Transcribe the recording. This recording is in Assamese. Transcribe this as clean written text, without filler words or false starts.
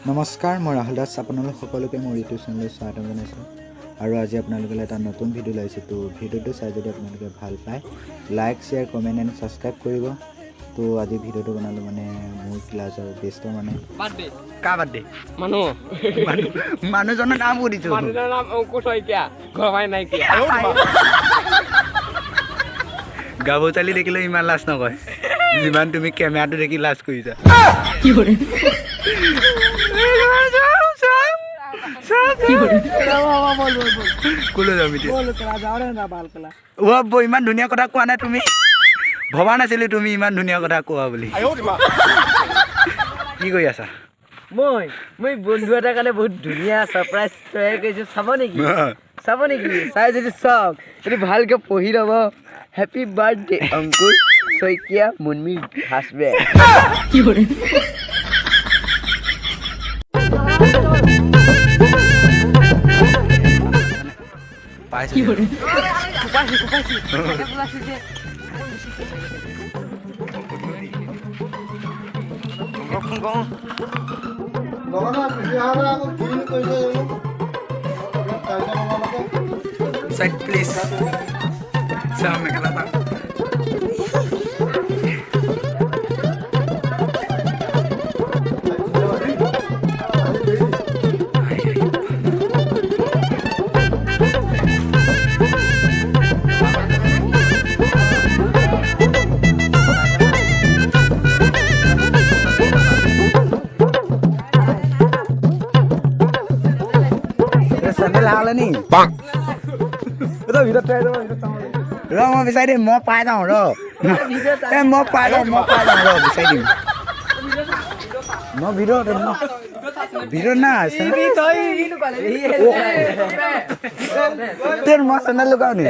নমস্কাৰ, মই ৰাহুল দাস। আপোনালোক সকলোকে মোৰ ইউটিউব চেনেললৈ স্বাগতম জনাইছোঁ আৰু আজি আপোনালোকলৈ এটা নতুন ভিডিঅ' লাইছোঁ। তো ভিডিঅ'টো চাই যদি আপোনালোকে ভাল পায়, like, share, comment and subscribe কৰিব। তো আজি ভিডিঅ'টো বনালোঁ মানে মোৰ ক্লাছৰ বেষ্টৰ মানে বাৰ্থডে। কাৰ বাৰ্থডে? মানুহ। মানুহজনৰ নাম সুধিছো। মানুহজনৰ নাম অংকুৰ শইকীয়া, ঘৰ পাই নাইকিয়া। গাভৰু ছোৱালী দেখিলে ইমান লাজ নকয়, যিমান তুমি কেমেৰাটো দেখি লাজ কৰিছা। ক'লৈ যাম এতিয়া? অ' বৌ, ইমান ধুনীয়া কথা কোৱা নাই তুমি। ভবা নাছিলো তুমি ইমান ধুনীয়া কথা কোৱা বুলি। কি কৰি আছা? মই বন্ধু এটাৰ কাৰণে বহুত ধুনীয়া ছাৰপ্ৰাইজ তৈয়াৰ কৰিছোঁ। চাব নেকি? চাব নেকি? চাই যদি চাওক, যদি ভালকৈ পঢ়ি ল'ব। Happy birthday Ankur Saikia, মুনমিৰ husband. পাইছো। Side please. চাওঁ মেখেলা চাওঁ। চেণ্ডেল হালে নি? ৰ, মই বিচাৰি দিম। মই পাই যাওঁ, ৰ। এ মই পাই যাওঁ, মই পাই যাওঁ, ৰ, বিচাৰি দিম। মই ভিতৰত, ভিতৰত না। মই চেণ্ডেল লগাওঁ নি?